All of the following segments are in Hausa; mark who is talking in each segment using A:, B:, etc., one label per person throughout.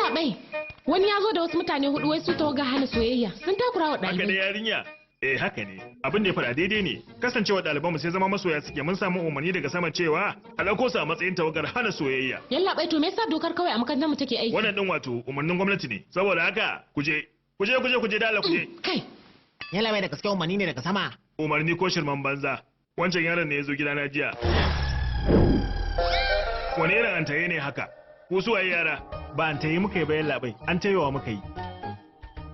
A: Yalla bai, wani ya zo da wasu mutane hudu wai su tawaga hana soyayya. Sun takura wa
B: Haka ne
A: ɗalibai.
B: yarinya. Eh haka ne. Abin da ya faɗa daidai ne. Kasancewa ɗalibanmu sai zama masoya suke, mun samu umarni daga sama cewa a ɗauko su a matsayin tawagar hana soyayya.
A: Yalla bai, to me yasa dokar kawai a makarantar mu take aiki?
B: Wannan din wato umarnin gwamnati ne. Saboda haka ku je. Ku je ku je ku je da Allah ku je.
A: Kai.
C: Yalla bai, da gaske umarni ne daga sama?
B: Umarni ko shirman banza. Wancan yaron ne ya zo gidana jiya. Wani irin antaye ne haka? Ku su waye yara?
D: Ba an tayi muka yi ba yallaɓai, an tayowa muka yi.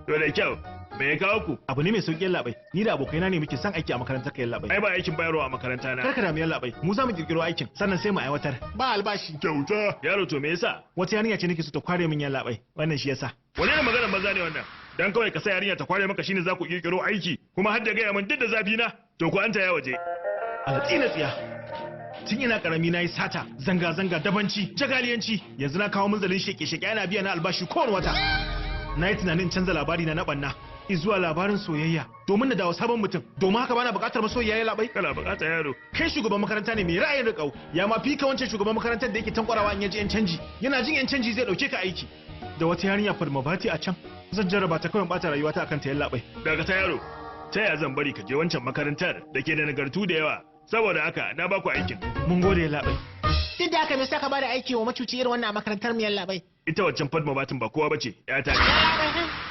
B: To da kyau, me ya kawo ku?
D: Abu ne mai sauƙi yallaɓai, ni da abokaina ne muke son aiki a makarantar ka yallaɓai.
B: Ai ba aikin bayarwa a makaranta na.
D: Kar ka damu yallaɓai, mu za mu kirkiro aikin sannan sai mu aiwatar.
C: Ba albashi.
B: Kyauta. Yaro, to me yasa?
D: Wata yarinya ce nake so ta kware min yallaɓai, wannan shi yasa.
B: Wani irin maganar banza ne wannan? Dan kawai ka sa yarinya ta kware maka shine za ku kirkiro aiki, kuma har da gaya min duk da zafi na. To ku an taya waje.
D: Alatsi na tsiya. Tun ina karami na yi sata, zanga-zanga, dabanci, jagaliyanci, yanzu na kawo munzalin sheke-sheke ana biya na albashi kowane wata. Na yi tunanin canza labari na na ɓanna zuwa labarin soyayya domin na dawo sabon mutum, domin haka bana buƙatar masoyiya ya labai.
B: Kana buƙata yaro.
D: Kai shugaban makaranta ne mai ra'ayin riƙau, ya ma fika wancan shugaban makarantar da yake tankwarawa in ya ji 'yan canji, yana jin 'yan canji zai ɗauke ka aiki. Da wata yarinya Farmabati a can, zan jarraba ta kawai in ɓata rayuwata akan ta yallaɓai.
B: Daga ta yaro. Ta yaya zan bari ka je wancan makarantar da ke da nagartu da yawa? Saboda haka na baku aikin.
D: Mun gode yallaɓai.
C: Duk da haka me yasa ka bada aiki wa macuci irin wannan a makarantar mu yallaɓai?
B: Ita waccan Fadma Batin ba kowa bace, ya ta.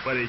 B: Kwarai.